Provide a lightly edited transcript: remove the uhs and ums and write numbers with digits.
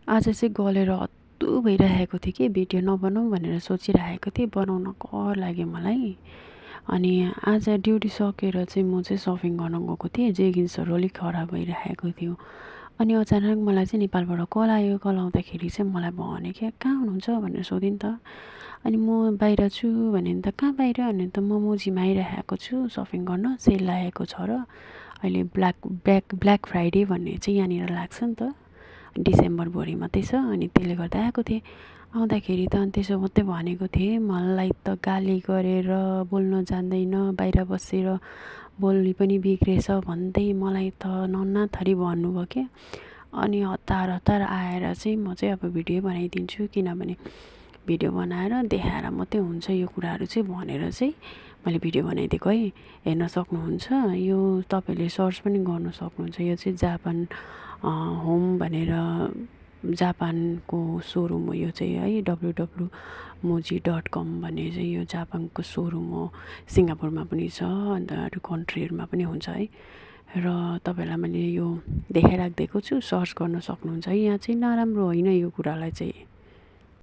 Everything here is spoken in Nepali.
आज चाहिँ गलेर हत्तु भइरहेको थिएँ कि भिडियो नबनाऊँ भनेर सोचिरहेको थिएँ, बनाउन कर लाग्यो मलाई। अनि आज ड्युटी सकेर चाहिँ म चाहिँ सपिङ गर्न गएको थिएँ। जेगिन्सहरू अलिक खराब भइरहेको थियो। अनि अचानक मलाई चाहिँ नेपालबाट कल आयो। कल आउँदाखेरि चाहिँ मलाई भन्यो क्या, कहाँ हुनुहुन्छ भनेर सोधेँ नि त। अनि म बाहिर छु भने नि त, कहाँ बाहिर भने त म मुजीमा आइरहेको छु सपिङ गर्न, सेल लागेको छ र अहिले ब्ल्याक फ्राइडे भन्ने चाहिँ यहाँनिर लाग्छ नि त, डिसेम्बरभरि मात्रै छ। अनि त्यसले गर्दा आएको थिएँ। आउँदाखेरि त अनि त्यसो मात्रै भनेको थिएँ, मलाई त गाली गरेर बोल्न जान्दैन, बाहिर बसेर बोल्ने पनि बिग्रेछ भन्दै मलाई त नन्ना थरी भन्नुभयो क्या। अनि हतार हतार आएर चाहिँ म चाहिँ अब भिडियो बनाइदिन्छु, किनभने भिडियो बनाएर देखाएर मात्रै हुन्छ यो कुराहरू चाहिँ भनेर चाहिँ मैले भिडियो बनाइदिएको है। हेर्न सक्नुहुन्छ, यो तपाईँले सर्च पनि गर्नु सक्नुहुन्छ। यो चाहिँ जापान होम भनेर जापानको सोरुम हो यो चाहिँ है, www.moji.com भन्ने चाहिँ यो जापानको सोरुम हो। सिङ्गापुरमा पनि छ, अन्त अरू कन्ट्रीहरूमा पनि हुन्छ है। र तपाईँलाई मैले यो देखाइराखिदिएको छु, सर्च गर्न सक्नुहुन्छ है। यहाँ चाहिँ नराम्रो होइन यो कुरालाई चाहिँ।